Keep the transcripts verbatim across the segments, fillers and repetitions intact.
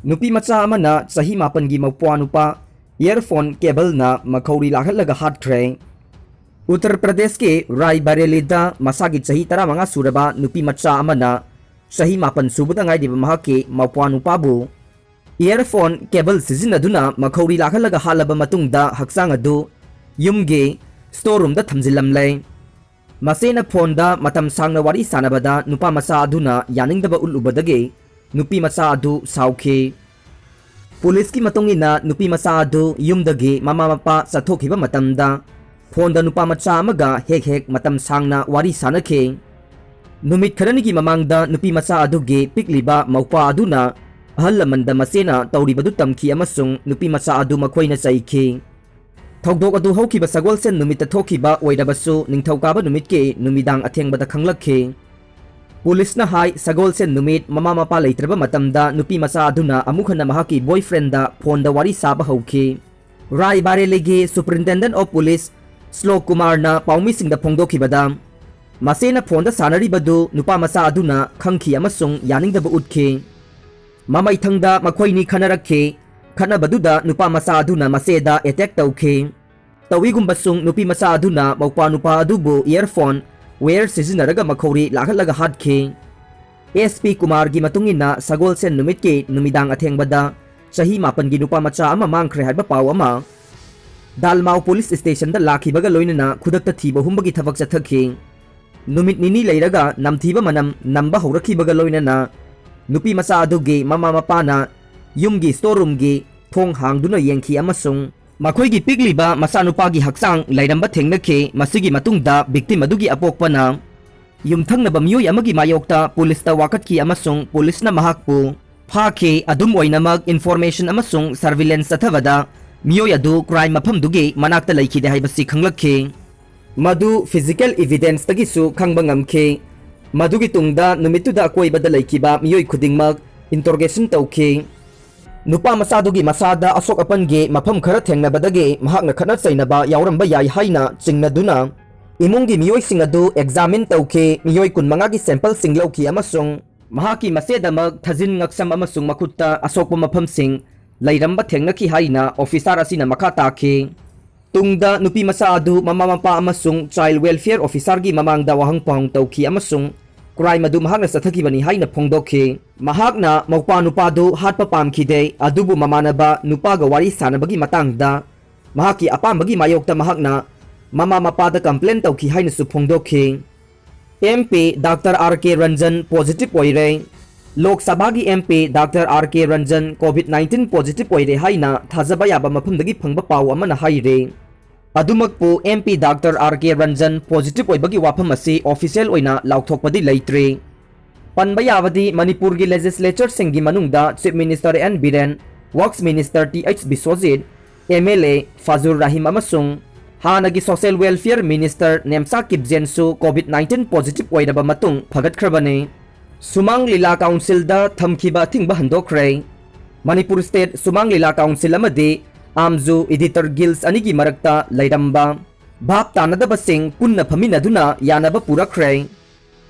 ꯅꯨꯄꯤ ꯃꯆꯥ ꯑꯃꯅ ꯆꯍꯤ ꯃꯥꯄꯟꯒꯤ ꯃꯧꯄ꯭ꯋꯥ ꯅꯨꯄꯥ ꯏꯌꯔꯐꯣꯟ ꯀꯦꯕꯜꯅ ꯃꯈꯧꯔꯤ ꯂꯥꯛꯍꯠꯂꯒ ꯍꯥꯠꯈ꯭ꯔꯦ꯫ ꯎꯠꯇꯔ ꯄ꯭ꯔꯗꯦꯁꯀꯤ ꯔꯥꯏꯕꯔꯦꯂꯤꯗ ꯃꯁꯥꯒꯤ ꯆꯍꯤ ꯇꯔꯥꯃꯉꯥ ꯁꯨꯔꯕ ꯅꯨꯄꯤ ꯃꯆꯥ ꯑꯃꯅ ꯆꯍꯤ ꯃꯥꯄꯟ ꯁꯨꯕꯗ ꯉꯥꯏꯔꯤꯕ ꯃꯍꯥꯛꯀꯤ ꯃꯧꯄ꯭ꯋꯥ ꯅꯨꯄꯥꯕꯨ ꯏꯌꯔꯐꯣꯟ ꯀꯦꯕꯜ ꯁꯤꯖꯤꯟꯅꯗꯨꯅ ꯃꯈꯧꯔꯤ ꯂꯥꯛꯍꯜꯂꯒ ꯍꯥꯠꯂꯕ ꯃꯇꯨꯡꯗ ꯍꯛꯆꯥꯡ ꯑꯗꯨ ꯌꯨꯝꯒꯤ ꯁ꯭ꯇꯣꯔ ꯔꯨꯝꯗ ꯊꯝꯖꯤꯜꯂꯝꯂꯦ꯫ ꯃꯆꯦꯅ ꯐꯣꯟꯗ ꯃꯇꯝ ꯁꯥꯡꯅ ꯋꯥꯔꯤ ꯁꯥꯟꯅꯕꯗ ꯅꯨꯄꯥ ꯃꯆꯥ ꯑꯗꯨꯅ ꯌꯥꯅꯤꯡꯗꯕ ꯎꯠꯂꯨꯕꯗꯒꯤ ꯅꯨꯄꯤ ꯃꯆꯥ ꯑꯗꯨ ꯁꯥꯎꯈꯤ꯫ ꯄꯨꯂꯤꯁꯀꯤ ꯃꯇꯨꯡ ꯏꯟꯅ ꯅꯨꯄꯤ ꯃꯆꯥ ꯑꯗꯨ ꯌꯨꯝꯗꯒꯤ ꯃꯃꯥ ꯃꯄꯥ ꯆꯠꯊꯣꯛꯈꯤꯕ ꯃꯇꯝꯗ ꯐꯣꯟꯗ ꯅꯨꯄꯥ ꯃꯆꯥ ꯑꯃꯒ ꯍꯦꯛ ꯍꯦꯛ ꯃꯇꯝ ꯁꯥꯡꯅ ꯋꯥꯔꯤ ꯁꯥꯟꯅꯈꯤ꯫ ꯅꯨꯃꯤꯠ ꯈꯔꯅꯤꯒꯤ ꯃꯃꯥꯡꯗ ꯅꯨꯄꯤ ꯃꯆꯥ ꯑꯗꯨꯒꯤ ꯄꯤꯛꯂꯤꯕ ꯃꯧꯄ꯭ꯋꯥ ꯑꯗꯨꯅ ꯑꯍꯜ ꯂꯃꯟꯗ ꯃꯆꯦꯅ ꯇꯧꯔꯤꯕꯗꯨ ꯇꯝꯈꯤ ꯑꯃꯁꯨꯡ ꯅꯨꯄꯤ ꯃꯆꯥ ꯑꯗꯨ ꯃꯈꯣꯏꯅ ꯆꯩꯈꯤ꯫ ꯊꯧꯗꯣꯛ ꯑꯗꯨ ꯍꯧꯈꯤꯕ ꯁꯒꯣꯜꯁꯦꯟ ꯅꯨꯃꯤꯠꯇ ꯊꯣꯛꯈꯤꯕ ꯑꯣꯏꯔꯕꯁꯨ ꯅꯤꯡꯊꯧꯀꯥꯕ ꯅꯨꯃꯤꯠꯀꯤ ꯅꯨꯃꯤꯗꯥꯡ ꯑꯊꯦꯡꯕꯗ ꯈꯪꯂꯛꯈꯤ꯫ ꯄꯨꯂꯤꯁꯅ ꯍꯥꯏ, ꯁꯒꯣꯜꯁꯦꯟ ꯅꯨꯃꯤꯠ ꯃꯃꯥ ꯃꯄꯥ ꯂꯩꯇ꯭ꯔꯕ ꯃꯇꯝꯗ ꯅꯨꯄꯤ ꯃꯆꯥ ꯑꯗꯨꯅ ꯑꯃꯨꯛ ꯍꯟꯅ ꯃꯍꯥꯛꯀꯤ ꯕꯣꯏꯐ꯭ꯔꯦꯟꯗ ꯐꯣꯟꯗ ꯋꯥꯔꯤ ꯁꯥꯕ ꯍꯧꯈꯤ꯫ ꯔꯥꯏ ꯕꯥꯔꯦꯂꯤꯒꯤ Superintendent of Police ꯁ꯭ꯂꯣꯛ ꯀꯨꯃꯥꯔꯅ ꯄꯥꯎꯃꯤꯁꯤꯡꯗ ꯐꯣꯡꯗꯣꯛꯈꯤꯕꯗ, ꯃꯆꯦꯅ ꯐꯣꯟꯗ ꯁꯥꯟꯅꯔꯤꯕꯗꯨ ꯅꯨꯄꯥ ꯃꯆꯥ ꯑꯗꯨꯅ ꯈꯪꯈꯤ ꯑꯃꯁꯨꯡ ꯌꯥꯅꯤꯡꯗꯕ ꯎꯠꯈꯤ꯫ ꯃꯃꯩꯊꯪꯗ ꯃꯈꯣꯏꯅꯤ ꯈꯟꯅꯔꯛꯈꯤ꯫ ꯈꯠꯅꯕꯗꯨꯗ ꯅꯨꯄꯥ ꯃꯆꯥ ꯑꯗꯨꯅ ꯃꯆꯦꯗ ꯑꯦꯇꯦꯛ ꯇꯧꯈꯤ꯫ ꯇꯧꯏꯒꯨꯝꯕꯁꯨꯡ ꯅꯨꯄꯤ ꯃꯆꯥ ꯑꯗꯨꯅ ꯃꯧꯄ꯭ꯋꯥ ꯅꯨꯄꯥ ꯑꯗꯨꯕꯨ ꯏꯌꯔꯐꯣꯟ ꯋꯦꯌꯔ ꯁꯤꯖꯤꯟꯅꯔꯒ ꯃꯈꯧꯔꯤ ꯂꯥꯛꯍꯠꯂꯒ ꯍꯥꯠꯈꯤ꯫ ꯑꯦꯁ ꯄꯤ ꯀꯨꯃꯥꯔꯒꯤ ꯃꯇꯨꯡ ꯏꯟꯅ ꯁꯒꯣꯜꯁꯦꯟ ꯅꯨꯃꯤꯠꯀꯤ ꯅꯨꯃꯤꯗꯥꯡ ꯑꯊꯦꯡꯕꯗ ꯆꯍꯤ ꯃꯥꯄꯟꯒꯤ ꯅꯨꯄꯥ ꯃꯆꯥ ꯑꯃ ꯃꯥꯡꯈ꯭ꯔꯦ ꯍꯥꯏꯕ ꯄꯥꯎ ꯑꯃ ꯗꯥꯜꯃꯥꯎ ꯄꯨꯂꯤꯁ ꯁ꯭ꯇꯦꯁꯟꯗ ꯂꯥꯛꯈꯤꯕꯒ ꯂꯣꯏꯅꯅ ꯈꯨꯗꯛꯇ ꯊꯤꯕ ꯍꯨꯝꯕꯒꯤ ꯊꯕꯛ ꯆꯠꯊꯈꯤ꯫ ꯅꯨꯃꯤꯠ ꯅꯤꯅꯤ ꯂꯩꯔꯒ ꯅꯝꯊꯤꯕ ꯃꯅꯝ ꯅꯝꯕ ꯍꯧꯔꯛꯈꯤꯕꯒ ꯂꯣꯏꯅꯅ ꯅꯨꯄꯤ ꯃꯆꯥ ꯑꯗꯨꯒꯤ ꯃꯃꯥ ꯃꯄꯥꯅ ꯌꯨꯝꯒꯤ ꯁ꯭ꯇꯣꯔ ꯔꯨꯝꯒꯤ ꯊꯣꯡ ꯍꯥꯡꯗꯨꯅ ꯌꯦꯡꯈꯤ ꯑꯃꯁꯨꯡ ꯃꯈꯣꯏꯒꯤ ꯄꯤꯛꯂꯤꯕ ꯃꯆꯥꯅꯨꯄꯥꯒꯤ ꯍꯛꯆꯥꯡ ꯂꯩꯔꯝꯕ ꯊꯦꯡꯅꯈꯤ꯫ ꯃꯁꯤꯒꯤ ꯃꯇꯨꯡꯗ victim ꯑꯗꯨꯒꯤ ꯑꯄꯣꯛꯄꯅ ꯌꯨꯝꯊꯪꯅꯕ ꯃꯤꯑꯣꯏ ꯑꯃꯒꯤ ꯃꯥꯌꯣꯛꯇ ꯄꯨꯂꯤꯁꯇ ꯋꯥꯀꯠꯈꯤ ꯑꯃꯁꯨꯡ ꯄꯨꯂꯤꯁꯅ ꯃꯍꯥꯛꯄꯨ ꯐꯥꯈꯤ꯫ ꯑꯗꯨꯝ ꯑꯣꯏꯅꯃꯛ, information ꯑꯃꯁꯨꯡ surveillance ꯆꯠꯊꯕꯗ ꯃꯤꯑꯣꯏ ꯑꯗꯨ crime ꯃꯐꯝꯗꯨꯒꯤ ꯃꯅꯥꯛꯇ ꯂꯩꯈꯤꯗꯦ ꯍꯥꯏꯕꯁꯤ ꯈꯪꯂꯛꯈꯤ꯫ ꯃꯗꯨ physical evidenceꯇꯒꯤꯁꯨ ꯈꯪꯕ ꯉꯝꯈꯤ꯫ ꯃꯗꯨꯒꯤ ꯇꯨꯡꯗ ꯅꯨꯃꯤꯠꯇꯨꯗ ꯑꯀꯣꯏꯕꯗ ꯂꯩꯈꯤꯕ ꯃꯤꯑꯣꯏ ꯈꯨꯗꯤꯡꯃꯛ interrogation ꯇꯧꯈꯤ꯫ ꯅꯨꯄꯥ ꯃꯆꯥꯗꯨꯒꯤ ꯃꯁꯥꯗ ꯑꯁꯣꯛ ꯑꯄꯟꯒꯤ ꯃꯐꯝ ꯈꯔ ꯊꯦꯡꯅꯕꯗꯒꯤ ꯃꯍꯥꯛꯅ ꯈꯠꯅ ꯆꯩꯅꯕ ꯌꯥꯎꯔꯝꯕ ꯌꯥꯏ ꯍꯥꯏꯅ ꯆꯤꯡꯅꯗꯨꯅ ꯏꯃꯨꯡꯒꯤ ꯃꯤꯑꯣꯏꯁꯤꯡ ꯑꯗꯨ examine ꯇꯧꯈꯤ꯫ ꯃꯤꯑꯣꯏ ꯀꯨꯟꯃꯉꯥꯒꯤ sampleꯁꯤꯡ ꯂꯧꯈꯤ ꯑꯃꯁꯨꯡ ꯃꯍꯥꯛꯀꯤ ꯃꯆꯦꯗꯃꯛ ꯊꯥꯖꯤꯟ ꯉꯛꯁꯝ ꯑꯃꯁꯨꯡ ꯃꯈꯨꯠꯇ ꯑꯁꯣꯛꯄ ꯃꯐꯝꯁꯤꯡ ꯂꯩꯔꯝꯕ ꯊꯦꯡꯅꯈꯤ ꯍꯥꯏꯅ ꯑꯣꯐꯤꯁꯥꯔ ꯑꯁꯤꯅ ꯃꯈꯥ ꯇꯥꯈꯤ꯫ ꯇꯨꯡꯗ ꯅꯨꯄꯤ ꯃꯆꯥ ꯑꯗꯨ ꯃꯃꯥ ꯃꯄꯥ ꯑꯃꯁꯨꯡ ꯆꯥꯏꯜ ꯋꯦꯜꯐꯤꯌꯔ ꯑꯣꯐꯤꯁꯥꯔꯒꯤ ꯃꯃꯥꯡꯗ ꯋꯥꯍꯪ ꯄꯥꯎꯍꯪ ꯇꯧꯈꯤ ꯑꯃꯁꯨꯡ ꯀ꯭ꯔꯥꯏꯝ ꯑꯗꯨ ꯃꯍꯥꯛꯅ ꯆꯠꯊꯈꯤꯕꯅꯤ ꯍꯥꯏꯅ ꯐꯣꯡꯗꯣꯛꯈꯤ꯫ ꯃꯍꯥꯛꯅ ꯃꯧꯄꯥ ꯅꯨꯄꯥꯗꯨ ꯍꯥꯠꯄ ꯄꯥꯝꯈꯤꯗꯦ, ꯑꯗꯨꯕꯨ ꯃꯃꯥꯟꯅꯕ ꯅꯨꯄꯥꯒ ꯋꯥꯔꯤ ꯁꯥꯟꯅꯕꯒꯤ ꯃꯇꯥꯡꯗ ꯃꯍꯥꯛꯀꯤ ꯑꯄꯥꯝꯕꯒꯤ ꯃꯥꯌꯣꯛꯇ ꯃꯍꯥꯛꯅ ꯃꯃꯥ ꯃꯄꯥꯗ ꯀꯝꯄ꯭ꯂꯦꯟ ꯇꯧꯈꯤ ꯍꯥꯏꯅꯁꯨ ꯐꯣꯡꯗꯣꯛꯈꯤ꯫ ꯑꯦꯝ ꯄꯤ ꯗꯥꯛꯇꯔ ꯑꯥꯔ ꯀꯦ ꯔꯟꯖꯟ ꯄꯣꯖꯤꯇꯤꯚ ꯑꯣꯏꯔꯦ꯫ ꯂꯣꯛ ꯁꯚꯥꯒꯤ ꯑꯦꯝ ꯄꯤ ꯗꯥꯛꯇꯔ ꯑꯥꯔ ꯀꯦ ꯔꯟꯖꯟ ꯀꯣꯚꯤꯗ ꯅꯥꯏꯟꯇꯤꯟ ꯄꯣꯖꯤꯇꯤꯚ ꯑꯣꯏꯔꯦ ꯍꯥꯏꯅ ꯊꯥꯖꯕ ꯌꯥꯕ ꯃꯐꯝꯗꯒꯤ ꯐꯪꯕ ꯄꯥꯎ ꯑꯃꯅ ꯍꯥꯏꯔꯤ꯫ ꯑꯗꯨꯃꯛꯄꯨ ꯑꯦꯝ ꯄꯤ ꯗꯥꯛꯇꯔ ꯑꯥꯔ ꯀꯦ ꯔꯟꯖꯟ ꯄꯣꯖꯤꯇꯤꯚ ꯑꯣꯏꯕꯒꯤ ꯋꯥꯐꯝ ꯑꯁꯤ ꯑꯣꯐꯤꯁꯤꯌꯦꯜ ꯑꯣꯏꯅ ꯂꯥꯎꯊꯣꯛꯄꯗꯤ ꯂꯩꯇ꯭ꯔꯤ꯫ ꯄꯟꯕ ꯌꯥꯕꯗꯤ ꯃꯅꯤꯄꯨꯔꯒꯤ ꯂꯦꯖꯤꯁꯂꯦꯆꯔꯁꯤꯡꯒꯤ ꯃꯅꯨꯡꯗ chief minister N Biren, works minister T H Biswajit, M L A Fazur Rahim ꯑꯃꯁꯨꯡ ꯍꯥꯟꯅꯒꯤ ꯁꯣꯁꯤꯌꯦꯜ ꯋꯦꯜꯐꯤꯌꯔ ꯃꯤꯅꯤꯁꯇꯔ ꯅꯦꯝꯆꯥ ꯀꯤꯞꯖꯦꯟꯁꯨ ꯀꯣꯚꯤꯗ ꯅꯥꯏꯟꯇꯤꯟ ꯄꯣꯖꯤꯇꯤꯚ ꯑꯣꯏꯔꯕ ꯃꯇꯨꯡ ꯐꯒꯠꯈ꯭ꯔꯕꯅꯤ꯫ ꯁꯨꯃꯥꯡ ꯂꯤꯂꯥ ꯀꯥꯎꯟꯁꯤꯜꯗ ꯊꯝꯈꯤꯕ ꯑꯊꯤꯡꯕ ꯍꯟꯗꯣꯛꯈ꯭ꯔꯦ꯫ ꯃꯅꯤꯄꯨꯔ ꯁ꯭ꯇꯦꯠ ꯁꯨꯃꯥꯡ ꯂꯤꯂꯥ ꯀꯥꯎꯟꯁꯤꯜ ꯑꯃꯗꯤ ꯑꯥꯝꯖꯨ ꯏꯗꯤꯇꯔ ꯒꯤꯜꯁ ꯑꯅꯤꯒꯤ ꯃꯔꯛꯇ ꯂꯩꯔꯝꯕ ꯚꯥꯞ ꯇꯥꯅꯗꯕꯁꯤꯡ ꯄꯨꯟꯅ ꯐꯝꯃꯤꯟꯅꯗꯨꯅ ꯌꯥꯅꯕ ꯄꯨꯔꯛꯈ꯭ꯔꯦ꯫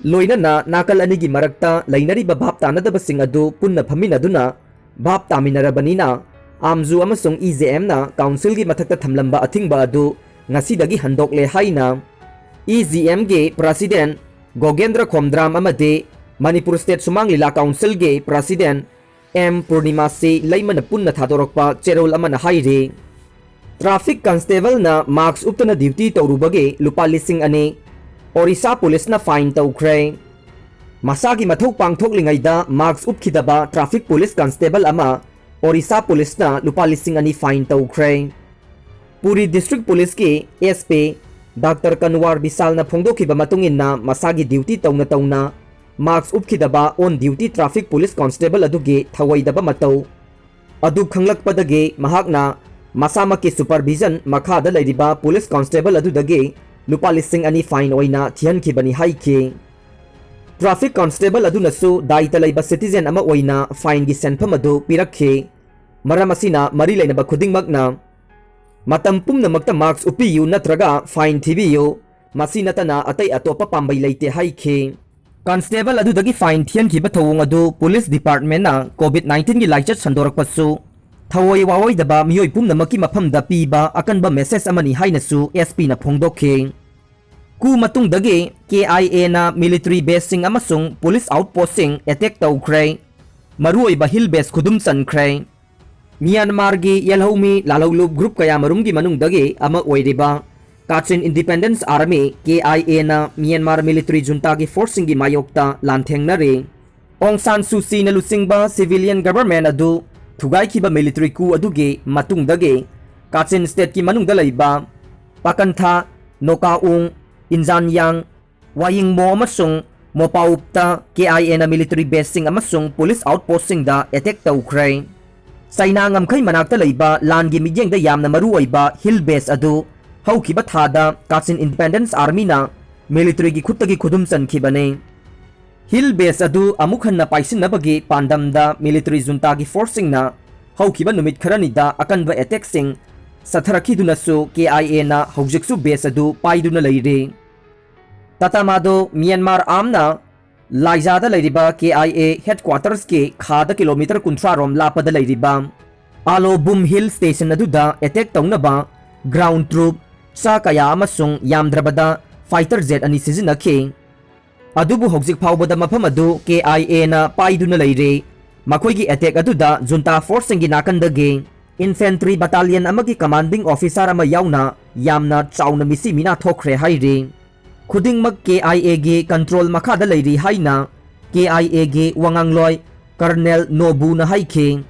ꯂꯣꯏꯅꯅ ꯅꯥꯀꯜ ꯑꯅꯤꯒꯤ ꯃꯔꯛꯇ ꯂꯩꯅꯔꯤꯕ ꯚꯥꯞ ꯇꯥꯅꯗꯕꯁꯤꯡ ꯑꯗꯨ ꯄꯨꯟꯅ ꯐꯝꯃꯤꯟꯅꯗꯨꯅ ꯚꯥꯞ ꯇꯥꯃꯤꯟꯅꯔꯕꯅꯤꯅ, ꯑꯥꯝꯖꯨ ꯑꯃꯁꯨꯡ ꯏ ꯖꯦ ꯑꯦꯝꯅ ꯀꯥꯎꯟꯁꯤꯜꯒꯤ ꯃꯊꯛꯇ ꯊꯝꯂꯝꯕ ꯑꯊꯤꯡꯕ ꯑꯗꯨ ꯉꯁꯤꯗꯒꯤ ꯍꯟꯗꯣꯛꯂꯦ ꯍꯥꯏꯅ ꯏ ꯖꯤ ꯑꯦꯝꯒꯤ ꯄ꯭ꯔꯁꯤꯗꯦꯟ ꯒꯣꯒꯦꯟꯗ꯭ꯔ ꯈꯣꯝꯗ꯭ꯔꯥꯝ ꯑꯃꯗꯤ ꯃꯅꯤꯄꯨꯔ ꯁ꯭ꯇꯦꯠ ꯁꯨꯃꯥꯡ ꯂꯤꯂꯥ ꯀꯥꯎꯟꯁꯤꯜꯒꯤ ꯄ꯭ꯔꯁꯤꯗꯦꯟ ꯑꯦꯝ ꯄꯨꯔꯅꯤꯃꯥꯁꯤ ꯂꯩꯃꯅ ꯄꯨꯟꯅ ꯊꯥꯗꯣꯔꯛꯄ ꯆꯦꯔꯣꯜ ꯑꯃꯅ ꯍꯥꯏꯔꯤ꯫ ꯇ꯭ꯔꯥꯐꯤꯛ ꯀꯟꯁꯇꯦꯕꯜꯅ ꯃꯥꯛꯁ ꯎꯞꯇꯅ ꯗ꯭ꯌꯨꯇꯤ ꯇꯧꯔꯨꯕꯒꯤ ꯂꯨꯄꯥ ꯂꯤꯁꯤꯡ ꯑꯅꯤ ꯑꯣꯔꯤꯁꯥ ꯄꯨꯂꯤꯁꯅ ꯐꯥꯏꯟ ꯇꯧꯈ꯭ꯔꯦ꯫ ꯃꯁꯥꯒꯤ ꯃꯊꯧ ꯄꯥꯡꯊꯣꯛꯂꯤꯉꯩꯗ ꯃꯥꯛꯁ ꯎꯞꯈꯤꯗꯕ ꯇ꯭ꯔꯥꯐꯤꯛ ꯄꯨꯂꯤꯁ ꯀꯟꯁꯇꯦꯕꯜ ꯑꯃ ꯑꯣꯔꯤꯁꯥ ꯄꯨꯂꯤꯁꯅ ꯂꯨꯄꯥ ꯂꯤꯁꯤꯡ ꯑꯅꯤ ꯐꯥꯏꯟ ꯇꯧꯈ꯭ꯔꯦ꯫ ꯄꯨꯔꯤ ꯗꯤꯁꯇ꯭ꯔꯤꯛ ꯄꯨꯂꯤꯁꯀꯤ ꯑꯦꯁ ꯄꯤ ꯗꯥꯛꯇꯔ ꯀꯟꯋꯥꯔ ꯕꯤꯁꯥꯜꯅ ꯐꯣꯡꯗꯣꯛꯈꯤꯕ ꯃꯇꯨꯡ ꯏꯟꯅ, ꯃꯁꯥꯒꯤ ꯗ꯭ꯌꯨꯇꯤ ꯇꯧꯅ ꯇꯧꯅ ꯃꯥꯛꯁ ꯎꯞꯈꯤꯗꯕ ꯑꯣꯟ ꯗ꯭ꯌꯨꯇꯤ ꯇ꯭ꯔꯥꯐꯤꯛ ꯄꯨꯂꯤꯁ ꯀꯣꯟꯁꯇꯦꯕꯜ ꯑꯗꯨꯒꯤ ꯊꯧꯑꯣꯏꯗꯕ ꯃꯇꯧ ꯑꯗꯨ ꯈꯪꯂꯛꯄꯗꯒꯤ ꯃꯍꯥꯛꯅ ꯃꯁꯥꯃꯛꯀꯤ ꯁꯨꯄꯔꯚꯤꯖꯟ ꯃꯈꯥꯗ ꯂꯩꯔꯤꯕ ꯄꯨꯂꯤꯁ ꯀꯣꯟꯁꯇꯦꯕꯜ ꯑꯗꯨꯗꯒꯤ ꯂꯨꯄꯥ ꯂꯤꯁꯤꯡ ꯑꯅꯤ ꯐꯥꯏꯟ ꯑꯣꯏꯅ ꯊꯤꯍꯟꯈꯤꯕꯅꯤ ꯍꯥꯏꯈꯤ꯫ ꯇ꯭ꯔꯥꯐꯤꯛ ꯀꯣꯟꯁꯇꯦꯕꯜ ꯑꯗꯨꯅꯁꯨ ꯗꯥꯏꯇ ꯂꯩꯕ ꯁꯤꯇꯤꯖꯦꯟ ꯑꯃ ꯑꯣꯏꯅ ꯐꯥꯏꯟꯒꯤ ꯁꯦꯟꯐꯝ ꯑꯗꯨ ꯄꯤꯔꯛꯈꯤ꯫ ꯃꯔꯝ ꯑꯁꯤꯅ ꯃꯔꯤ ꯂꯩꯅꯕ ꯈꯨꯗꯤꯡꯃꯛꯅ ꯃꯇꯝ ꯄꯨꯝꯅꯃꯛꯇ ꯃꯥꯛꯁ ꯎꯞꯄꯤꯌꯨ ꯅꯠꯇ꯭ꯔꯒ ꯐꯥꯏꯟ ꯊꯤꯕꯤꯌꯨ, ꯃꯁꯤ ꯅꯠꯇꯅ ꯑꯇꯩ ꯑꯇꯣꯞꯄ ꯄꯥꯝꯕꯩ ꯂꯩꯇꯦ ꯍꯥꯏꯈꯤ꯫ Constable ꯑꯗꯨꯗꯒꯤ fine ꯊꯤꯍꯟꯈꯤꯕ ꯊꯧꯑꯣꯡ ꯑꯗꯨ police departmentꯅ COVID nineteen ꯒꯤ ꯂꯥꯏꯆꯠ ꯁꯟꯗꯣꯔꯛꯄꯁꯨ ꯊꯑꯣꯏ ꯋꯥꯑꯣꯏꯗꯕ ꯃꯤꯑꯣꯏ ꯄꯨꯝꯅꯃꯛꯀꯤ ꯃꯐꯝꯗ ꯄꯤꯕ ꯑꯀꯟꯕ message ꯑꯃꯅꯤ ꯍꯥꯏꯅꯁꯨ S Pꯅ ꯐꯣꯡꯗꯣꯛꯈꯤ꯫ ꯀꯨ ꯃꯇꯨꯡꯗꯒꯤ K I Aꯅ military baseꯁꯤꯡ ꯑꯃꯁꯨꯡ police outpostꯁꯤꯡ attack ꯇꯧꯈ꯭ꯔꯦ꯫ ꯃꯔꯨꯑꯣꯏꯕ hill base ꯈꯨꯗꯨꯝ ꯆꯟꯈ꯭ꯔꯦ꯫ ꯃ꯭ꯌꯥꯟꯃꯥꯔꯒꯤ ꯌꯦꯜꯍꯧꯃꯤ ꯂꯥꯜꯍꯧꯂꯨꯞ group ꯀꯌꯥꯃꯔꯨꯝꯒꯤ ꯃꯅꯨꯡꯗꯒꯤ ꯑꯃ ꯑꯣꯏꯔꯤꯕ Kachin Independence Army, K I Aꯅ ꯃ꯭ꯌꯥꯟꯃꯥꯔ military juntaꯒꯤ forceꯁꯤꯡꯒꯤ ꯃꯥꯌꯣꯛꯇ ꯂꯥꯟꯊꯦꯡꯅꯔꯤ꯫ ꯑꯣꯡ ꯁꯥꯟ ꯁꯨ ꯆꯤꯅ ꯂꯨꯆꯤꯡꯕ civilian government ꯑꯗꯨ ꯊꯨꯒꯥꯏꯈꯤꯕ military coup ꯑꯗꯨꯒꯤ ꯃꯇꯨꯡꯗꯒꯤ Kachin stateꯀꯤ ꯃꯅꯨꯡꯗ ꯂꯩꯕ ꯄꯥꯀꯟꯊꯥ, ꯅꯣꯀꯥꯎꯡ, ꯏꯟꯖꯥꯟꯌꯥꯡ, ꯋꯥꯌꯤꯡꯃꯣ ꯑꯃꯁꯨꯡ ꯃꯣꯄꯥꯎꯞꯇ K I Aꯅ military baseꯁꯤꯡ ꯑꯃꯁꯨꯡ police outpostꯁꯤꯡꯗ attack ꯇꯧꯈ꯭ꯔꯦ꯫ ꯆꯩꯅꯥ ꯉꯝꯈꯩ ꯃꯅꯥꯛꯇ ꯂꯩꯕ ꯂꯥꯟꯒꯤ ꯃꯤꯠꯌꯦꯡꯗ ꯌꯥꯝꯅ ꯃꯔꯨꯑꯣꯏꯕ hill base ꯑꯗꯨ ꯍꯧꯈꯤꯕ ꯊꯥꯗ Kachin Independence Armyꯅ militaryꯒꯤ ꯈꯨꯠꯇꯒꯤ ꯈꯨꯗꯨꯝ ꯆꯟꯈꯤꯕꯅꯤ꯫ Hill base ꯑꯗꯨ ꯑꯃꯨꯛ ꯍꯟꯅ ꯄꯥꯏꯁꯤꯟꯅꯕꯒꯤ ꯄꯥꯟꯗꯝꯗ military juntaꯒꯤ forceꯁꯤꯡꯅ ꯍꯧꯈꯤꯕ ꯅꯨꯃꯤꯠ ꯈꯔꯅꯤꯗ ꯑꯀꯟꯕ attackꯁꯤꯡ ꯆꯠꯊꯔꯛꯈꯤꯗꯨꯅꯁꯨ K I Aꯅ ꯍꯧꯖꯤꯛꯁꯨ base ꯑꯗꯨ ꯄꯥꯏꯗꯨꯅ ꯂꯩꯔꯤ꯫ ꯇꯥꯇꯥꯃꯥꯗꯣ ꯃ꯭ꯌꯥꯟꯃꯥꯔ armyꯅ ꯂꯥꯏꯖꯥꯗ ꯂꯩꯔꯤꯕ K I A headquartersꯀꯤ ꯈꯥꯗ kilometre ꯀꯨꯟꯊ꯭ꯔꯥ ꯔꯣꯝ ꯂꯥꯞꯄꯗ ꯂꯩꯔꯤꯕ ꯑꯥꯂꯣꯕꯨꯝ hill station ꯑꯗꯨꯗ attack ꯇꯧꯅꯕ ground troop, ꯆꯥ ꯀꯌꯥ ꯑꯃꯁꯨꯡ ꯌꯥꯝꯗ꯭ꯔꯕꯗ fighter jet ꯑꯅꯤ ꯁꯤꯖꯤꯟꯅꯈꯤ꯫ ꯑꯗꯨꯕꯨ ꯍꯧꯖꯤꯛ ꯐꯥꯎꯕꯗ ꯃꯐꯝ ꯑꯗꯨ K I Aꯅ ꯄꯥꯏꯗꯨꯅ ꯂꯩꯔꯤ꯫ ꯃꯈꯣꯏꯒꯤ attack ꯑꯗꯨꯗ junta forceꯁꯤꯡꯒꯤ ꯅꯥꯀꯟꯗꯒꯤ infantry battalion ꯑꯃꯒꯤ commanding officer ꯑꯃ ꯌꯥꯎꯅ ꯌꯥꯝꯅ ꯆꯥꯎꯅ ꯃꯤꯁꯤ ꯃꯤꯅꯥ ꯊꯣꯛꯈ꯭ꯔꯦ ꯍꯥꯏꯔꯤ꯫ ꯈꯨꯗꯤꯡꯃꯛ K I Aꯒꯤ control ꯃꯈꯥꯗ ꯂꯩꯔꯤ ꯍꯥꯏꯅ K I Aꯒꯤ ꯋꯥꯉꯥꯡꯂꯣꯏ Colonel ꯅꯣꯕꯨꯅ ꯍꯥꯏꯈꯤ꯫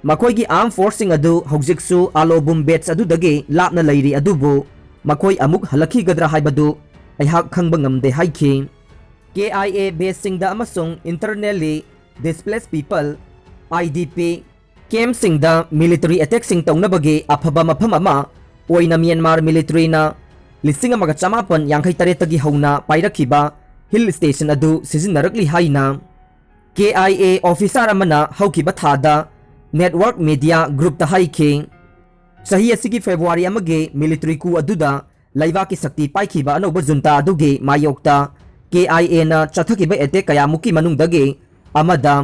ꯃꯈꯣꯏꯒꯤ armed forceꯁꯤꯡ ꯑꯗꯨ ꯍꯧꯖꯤꯛꯁꯨ ꯑꯥꯂꯣꯕꯨꯝ base ꯑꯗꯨꯗꯒꯤ ꯂꯥꯞꯅ ꯂꯩꯔꯤ, ꯑꯗꯨꯕꯨ ꯃꯈꯣꯏ ꯑꯃꯨꯛ ꯍꯜꯂꯛꯈꯤꯒꯗ꯭ꯔꯥ ꯍꯥꯏꯕꯗꯨ ꯑꯩꯍꯥꯛ ꯈꯪꯕ ꯉꯝꯗꯦ ꯍꯥꯏꯈꯤ꯫ K I A baseꯁꯤꯡꯗ ꯑꯃꯁꯨꯡ internally displaced people, I D P, campꯁꯤꯡꯗ military attackꯁꯤꯡ ꯇꯧꯅꯕꯒꯤ ꯑꯐꯕ ꯃꯐꯝ ꯑꯃ ꯑꯣꯏꯅ ꯃ꯭ꯌꯥꯟꯃꯥꯔ militaryꯅ ꯂꯤꯁꯤꯡ ꯑꯃꯒ ꯆꯃꯥꯄꯟ ꯌꯥꯡꯈꯩ ꯇꯔꯦꯠꯇꯒꯤ ꯍꯧꯅ ꯄꯥꯏꯔꯛꯈꯤꯕ hill station ꯑꯗꯨ ꯁꯤꯖꯤꯟꯅꯔꯛꯂꯤ ꯍꯥꯏꯅ K I A officer ꯑꯃꯅ ꯍꯧꯈꯤꯕ ꯊꯥꯗ network media groupꯇ ꯍꯥꯏꯈꯤ꯫ ꯆꯍꯤ ꯑꯁꯤꯒꯤ February ꯑꯃꯒꯤ military coup ꯑꯗꯨꯗ ꯂꯩꯕꯥꯛꯀꯤ ꯁꯛꯇꯤ ꯄꯥꯏꯈꯤꯕ ꯑꯅꯧꯕ junta ꯑꯗꯨꯒꯤ ꯃꯥꯌꯣꯛꯇ ꯀꯦ ꯑꯥꯏ ꯑꯦꯅ ꯆꯠꯊꯈꯤꯕ ꯑꯦꯇꯦꯛ ꯀꯌꯥꯃꯨꯛꯀꯤ ꯃꯅꯨꯡꯗꯒꯤ ꯑꯃꯗ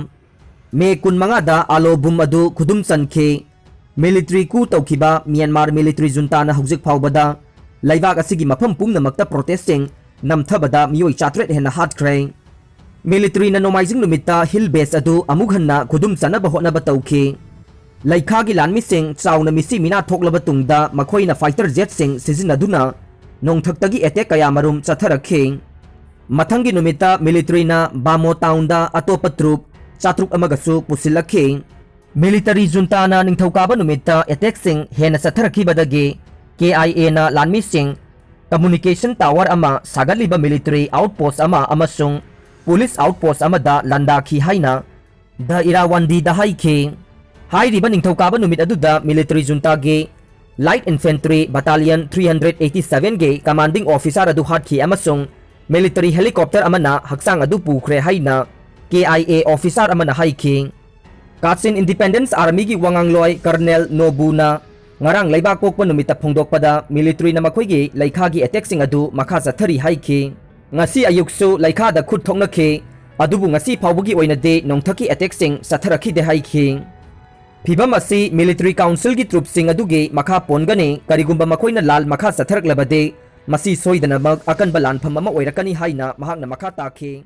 ꯃꯦ ꯀꯨꯟꯃꯉꯥꯗ ꯑꯥꯂꯣ ꯕꯨꯝ ꯑꯗꯨ ꯈꯨꯗꯨꯝ ꯆꯟꯈꯤ꯫ ꯃꯤꯂꯤꯇꯔꯤ coup ꯇꯧꯈꯤꯕ ꯃ꯭ꯌꯥꯟꯃꯥꯔ ꯃꯤꯂꯤꯇꯔꯤ ꯖꯨꯟꯇꯥꯅ ꯍꯧꯖꯤꯛ ꯐꯥꯎꯕꯗ ꯂꯩꯕꯥꯛ ꯑꯁꯤꯒꯤ ꯃꯐꯝ ꯄꯨꯝꯅꯃꯛꯇ protestꯁꯤꯡ ꯅꯝꯊꯕꯗ ꯃꯤꯑꯣꯏ ꯆꯥꯇꯔꯦꯠ ꯍꯦꯟꯅ ꯍꯥꯠꯈ꯭ꯔꯦ꯫ ꯃꯤꯂꯤꯇꯔꯤꯅ ꯅꯣꯡꯃꯥꯏꯖꯤꯡ ꯅꯨꯃꯤꯠꯇ hill base ꯑꯗꯨ ꯑꯃꯨꯛ ꯍꯟꯅ ꯈꯨꯗꯨꯝ ꯆꯟꯅꯕ ꯍꯣꯠꯅꯕ ꯇꯧꯈꯤ꯫ ꯂꯩꯈꯥꯒꯤ ꯂꯥꯟꯃꯤꯁꯤꯡ ꯆꯥꯎꯅ ꯃꯤꯁꯤ ꯃꯤꯅꯥ ꯊꯣꯛꯂꯕ ꯇꯨꯡꯗ ꯃꯈꯣꯏꯅ fighter jetꯁꯤꯡ ꯁꯤꯖꯤꯟꯅꯗꯨꯅ ꯅꯣꯡꯊꯛꯇꯒꯤ ꯑꯦꯇꯦꯛ ꯀꯌꯥ ꯃꯔꯨꯝ ꯆꯠꯊꯔꯛꯈꯤ꯫ ꯃꯊꯪꯒꯤ ꯅꯨꯃꯤꯠꯇ ꯃꯤꯂꯤꯇꯔꯤꯅ ꯕꯥꯃꯣ ꯇꯥꯎꯟꯗ ꯑꯇꯣꯞꯄ ꯇ꯭ꯔꯨꯞ ꯆꯥꯇ꯭ꯔꯨꯛ ꯑꯃꯒꯁꯨ ꯄꯨꯁꯤꯜꯂꯛꯈꯤ꯫ ꯃꯤꯂꯤꯇꯔꯤ ꯖꯨꯟꯇꯥꯅ ꯅꯤꯡꯊꯧꯀꯥꯕ ꯅꯨꯃꯤꯠꯇ ꯑꯦꯇꯦꯛꯁꯤꯡ ꯍꯦꯟꯅ ꯆꯠꯊꯔꯛꯈꯤꯕꯗꯒꯤ ꯀꯦ ꯑꯥꯏ ꯑꯦꯅ ꯂꯥꯟꯃꯤꯁꯤꯡ communication tower ꯑꯃ ꯁꯥꯒꯠꯂꯤꯕ ꯃꯤꯂꯤꯇꯔꯤ outpost ꯑꯃ ꯑꯃꯁꯨꯡ ꯄꯨꯂꯤꯁ outpost ꯑꯃꯗ ꯂꯥꯟꯗꯥꯈꯤ ꯍꯥꯏꯅ ꯗ ꯏꯔꯥꯋꯥꯟꯗꯤꯗ ꯍꯥꯏꯈꯤ꯫ ꯍꯥꯏꯔꯤꯕ ꯅꯤꯡꯊꯧꯀꯥꯕ ꯅꯨꯃꯤꯠ ꯑꯗꯨꯗ ꯃꯤꯂꯤꯇꯔꯤ ꯖꯨꯟꯇꯥꯒꯤ Light Infantry Battalion three hundred eighty sevenꯒꯤ commanding officer ꯑꯗꯨ ꯍꯥꯠꯈꯤ ꯑꯃꯁꯨꯡ ꯃꯤꯂꯤꯇꯔꯤ helicopter ꯑꯃꯅ ꯍꯛꯆꯥꯡ ꯑꯗꯨ ꯄꯨꯈ꯭ꯔꯦ ꯍꯥꯏꯅ ꯀꯦ ꯑꯥꯏ ꯑꯦ officer ꯑꯃꯅ ꯍꯥꯏꯈꯤ꯫ ꯀꯥꯆꯤꯟ Independence Armyꯒꯤ ꯋꯥꯉꯥꯡꯂꯣꯏ Colonel ꯅꯣꯕꯨꯅ ꯉꯔꯥꯡ ꯂꯩꯕꯥꯛꯄꯣꯛꯄ ꯅꯨꯃꯤꯠꯇ ꯐꯣꯡꯗꯣꯛꯄꯗ ꯃꯤꯂꯤꯇꯔꯤꯅ ꯃꯈꯣꯏꯒꯤ ꯂꯩꯈꯥꯒꯤ ꯑꯦꯇꯦꯛꯁꯤꯡ ꯑꯗꯨ ꯃꯈꯥ ꯆꯠꯊꯔꯤ ꯍꯥꯏꯈꯤ꯫ ꯉꯁꯤ ꯑꯌꯨꯛꯁꯨ ꯂꯩꯈꯥꯗ ꯈꯨꯠ ꯊꯣꯛꯅꯈꯤ, ꯑꯗꯨꯕꯨ ꯉꯁꯤ ꯐꯥꯎꯕꯒꯤ ꯑꯣꯏꯅꯗꯤ ꯅꯣꯡꯊꯛꯀꯤ ꯑꯦꯇꯦꯛꯁꯤꯡ ꯆꯠꯊꯔꯛꯈꯤꯗꯦ ꯍꯥꯏꯈꯤ꯫ ꯐꯤꯚꯝ ꯑꯁꯤ ꯃꯤꯂꯤꯇꯔꯤ councilꯒꯤ ꯇ꯭ꯔꯨꯞꯁꯤꯡ ꯑꯗꯨꯒꯤ ꯃꯈꯥ ꯄꯣꯟꯒꯅꯤ꯫ ꯀꯔꯤꯒꯨꯝꯕ ꯃꯈꯣꯏꯅ ꯂꯥꯜ ꯃꯈꯥ ꯆꯠꯊꯔꯛꯂꯕꯗꯤ ꯃꯁꯤ ꯁꯣꯏꯗꯅꯃꯛ ꯑꯀꯟꯕ ꯂꯥꯟꯐꯝ ꯑꯃ ꯑꯣꯏꯔꯛꯀꯅꯤ ꯍꯥꯏꯅ ꯃꯍꯥꯛꯅ ꯃꯈꯥ ꯇꯥꯈꯤ꯫